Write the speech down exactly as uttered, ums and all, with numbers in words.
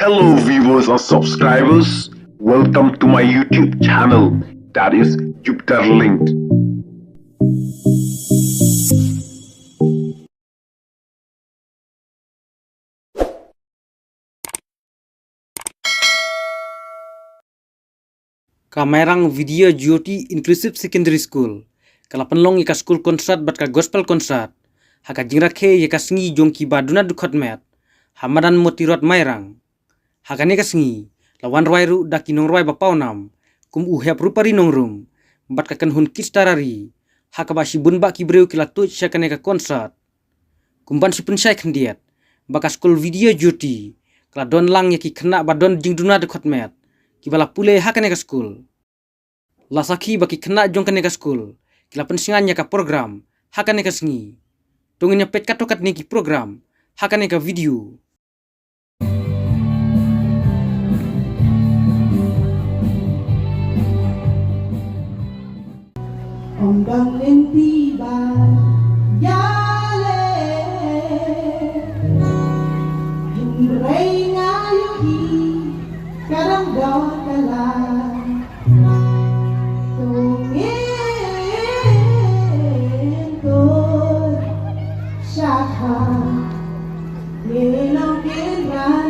Hello viewers and subscribers, welcome to my YouTube channel, that is Jupiter Linked. Ka Mairang Vidya Jyoti Inclusive Secondary School ka la pynlong ïa ka skul concert bad ka gospel concert ha ka jingrakhe ïa ka sngi jong kiba duna dkhot met ha madan Moti Road, Mairang. Ha kane ka sngi la wan rwai ruh da ki nongrwai ba pawnam kum u Hep Rupari Nongrum bad ka kynhun Kit Starari, ha kaba shibun bah ki briew ki la tuid sha kane ka concert. Kum ban shu pynshai khyndiat ba ka skul Vidya Jyoti ka la don lang ïa ki khynnah ba don jingduna dkhot met kiba la pule ha kane ka skul. La sakhi ba ki khynnah jong kane ka skul ki la pynshngaiñ ïa ka program ha kane ka sngi. To ngin ïa peit katto katne ki program ha kane ka video. Ong dang lynti ba ïaleh, hynrei nga ïohi ka dang don ka la. To ngin tur sha kha, ngin ong kin ran